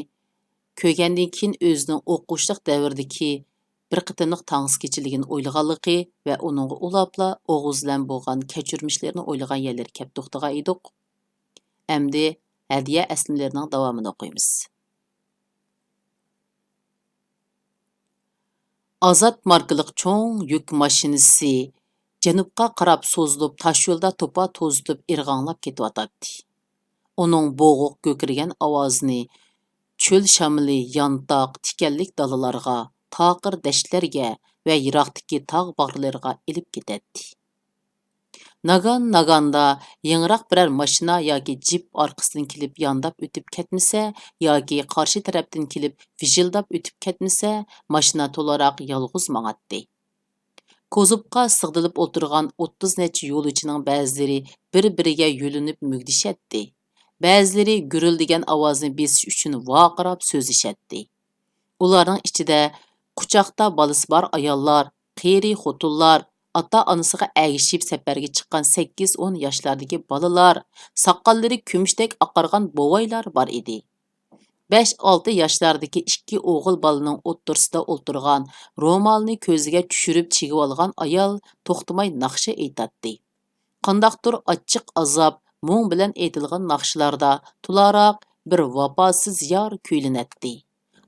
كۆرگەندىن كېيىن ئۆزىنىڭ ئوقۇغۇچىلىق دەۋرىدىكى بىر قېتىملىق تانسا كېچىلىكىنى ئويلىغانلىقى ۋە ئۇنىڭغا ئۇلاپلا ئوغۇز بىلەن بولغان كەچۈرمىشلىرىنى ئويلىغان يەرلىرى كەپ توختىغان ئىدۇق. ئەمدى ھەدىيە ئەسلىمىلىرىنىڭ داۋامىنى ئوقۇيمىز. ئازات ماركىلىق چوڭ يۈك ماشىنىسى جەنۇبقا قاراپ سوزۇلۇپ، تاشيولدا توپا توزۇتۇپ ئىرغاڭلاپ كېتىۋاتاتتى. ئۇنىڭ بوغۇق گۆكىرىگەن ئاۋازىنى چۆل شامىلى يانتاق تىكەنلىك دالىلارغا، تاقىر دەشتلەرگە ۋە يىراقتىكى تاغ باغلىرىغا ئېلىپ كېتەتتى. ناگان-ناگاندا يېڭىراق بىرەر ماشىنا ياكى جىپ ئارقىسىدىن كېلىپ يانداپ ئۆتۈپ كەتمىسە ياكى قارشى تەرەپتىن كېلىپ ۋىژىلداپ ئۆتۈپ كەتمىسە، ماشىنا تولاراق يالغۇز ماڭاتتى. كوزۇپقا سىغدىلىپ ئولتۇرغان ئوتتۇز نەچچە يولۇچىنىڭ بەزىلىرى بىر-بىرىگە يۆلىنىپ مۈگدىشەتتى. بەزىلىرى گۈرۈلدىگەن ئاۋازنى بېسىش ئۈچۈن ۋارقىراپ سۆزلىشەتتى. ئۇلارنىڭ ئىچىدە قۇچاقتا بالىسى بار ئاياللار، قېرى خوتۇنلار، ئاتا-ئانىسىغا ئەگىشىپ سەپەرگە چىققان سەككىز ئون ياشلاردىكى بالىلار، ساقاللىرى كۈمۈشتەك ئاقارغان بوۋايلار بار ئىدى. بەش ئالتە ياشلاردىكى ئىككى ئوغۇل بالىنىڭ ئوتتۇرىسىدا ئولتۇرغان، رومالنى كۆزىگە چۈشۈرۈپ چىگىۋالغان ئايال توختىماي ناخشا ئېيتاتتى. قانداقتۇر ئاچچىق ئازاب، مۇڭ بىلەن ئېيتىلغان ناخشىلاردا تولاراق بىر ۋاپاسىز يار كۈيلىنەتتى.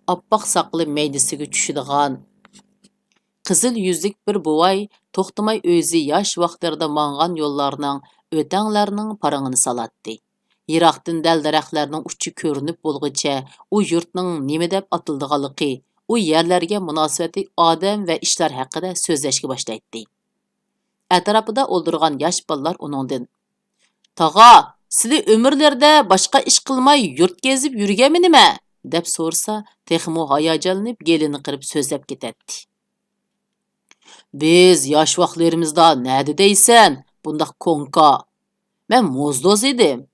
ئاپئاق ساقىلى مەيدىسىگە چۈشىدىغان قىزىل يۈزلۈك بىر بوۋاي توختىماي ئۆزى ياش ۋاقىتلىرىدا ماڭغان يوللارنىڭ، ئۆتەڭلەرنىڭ پارىڭىنى سالاتتى. يىراقتىن دەل-دەرەخلەرنىڭ ئۇچى كۆرۈنۈپ بولغۇچە ئۇ يۇرتنىڭ نېمە دەپ ئاتىلىدىغانلىقى، ئۇ يەرلەرگە مۇناسىۋەتلىك ئادەم ۋە ئىشلار ھەققىدە سۆزلەشكە باشلايتتى. ئەتراپىدا ئولتۇرغان ياش بالىلار ئۇنىڭدىن، «تاغا، سىلى ئۆمۈرلىرىدە باشقا ئىش قىلماي يۇرت كېزىپ يۈرگەنمۇ نېمە؟» دەپ سورىسا، تېخىمۇ ھاياجانلىنىپ گېلىنى قىرىپ سۆزلەپ كېتەتتى. «بىز ياش ۋاقىتلىرىمىزدا نەدە دەيسەن، بۇنداق كوڭكا؟ مەن موزدوز ئىدىم.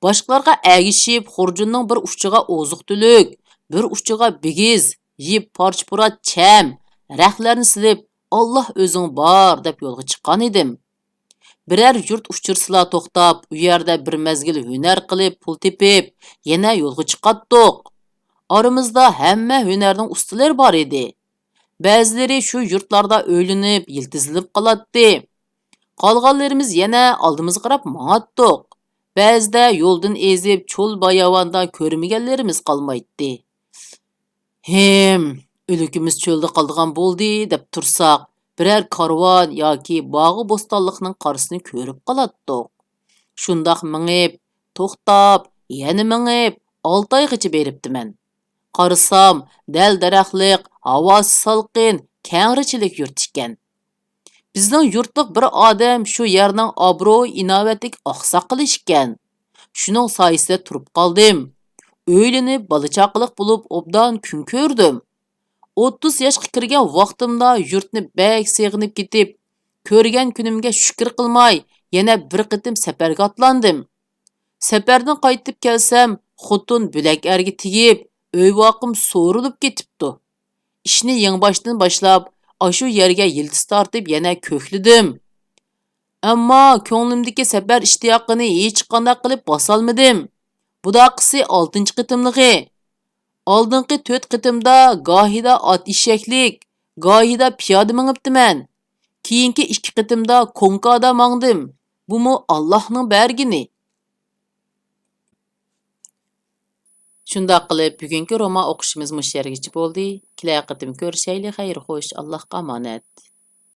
باشقىلارغا ئەگىشىپ، خۇرجۇننىڭ بىر ئۇچىغا ئوزۇق-تۈلۈك، بىر ئۇچىغا بىگىز، يىپ، پارچە-پۇرات، چەم، رەختلەرنى سېلىپ، ئاللا ئۆزۈڭ بار دەپ يولغا چىققان ئىدىم. بىرەر يۇرت ئۇچرىسىلا توختاپ، ئۇ يەردە بىر مەزگىل ھۈنەر قىلىپ، پۇل تېپىپ، يەنە يولغا چىقاتتۇق. ئارىمىزدا ھەممە ھۈنەرنىڭ ئۇستىلىرى بار ئىدى. بەزىلىرى شۇ يۇرتلاردا ئۆيلىنىپ، يىلتىزلىنىپ قالاتتى. قالغانلىرىمىز يەنە ئالدىمىزغا قاراپ ماڭاتتۇق. بەزىدە يولدىن ئېزىپ، چۆل-باياۋاندا كۆرمىگەنلىرىمىز قالمايتتى. ھىم، ئۆلۈكىمىز چۆلدە قالىدىغان بولدى، دەپ تۇرساق، بىرەر كارۋان ياكى باغۇ-بوستانلىقنىڭ قارىسىنى كۆرۈپ قالاتتۇق. شۇنداق مېڭىپ، توختاپ، يەنە مېڭىپ، ئالتايغىچە بېرىپتىمەن. قارىسام، دەل-دەرەخلىق، ھاۋاسى سالقىن، كەڭرىچىلىك يۇرت ئىكەن. بىزنىڭ يۇرتلۇق بىر ئادەم شۇ يەرنىڭ ئابرۇي-ئىناۋەتلىك ئاقساقىلى ئىكەن. شۇنىڭ سايىسىدە تۇرۇپ قالدىم. ئۆيلىنىپ، بالا-چاقىلىق بولۇپ، ئوبدان كۈن كۆردۈم. ئوتتۇز ياشقا كىرگەن ۋاقتىمدا يۇرتنى بەك سېغىنىپ كېتىپ، كۆرگەن كۈنۈمگە شۈكۈر قىلماي، يەنە بىر قېتىم سەپەرگە ئاتلاندىم. سەپەردىن قايتىپ كەلسەم، خوتۇن بۆلەك ئەرگە تېگىپ، ئۆي-ۋاقىم سورۇلۇپ كېتىپتۇ. ئىشنى يېڭىباشتىن باشلاپ، ئاشۇ يەرگە يىلتىز تارتىپ يەنە كۆكلىدىم. ئەمما كۆڭلۈمدىكى سەپەر ئىشتىياقىنى ھېچقانداق قىلىپ باسالمىدىم. بۇداقىسى ئالتىنچى قېتىملىقى. ئالدىنقى تۆت قېتىمدا گاھىدا ئات ئېشەكلىك، گاھىدا پىيادە مېڭىپتىمەن. كېيىنكى ئىككى قېتىمدا كوڭكادا ماڭدىم. بۇمۇ ئاللاھنىڭ بەرگىنى. شۇنداق قىلىپ، بۈگۈنكى رومان ئوقۇشىمىز مۇشۇ يەرگىچە بولدى. كېلەر قېتىم كۆرۈشەيلى، خەير خوش، ئاللاھقا ئامانەت.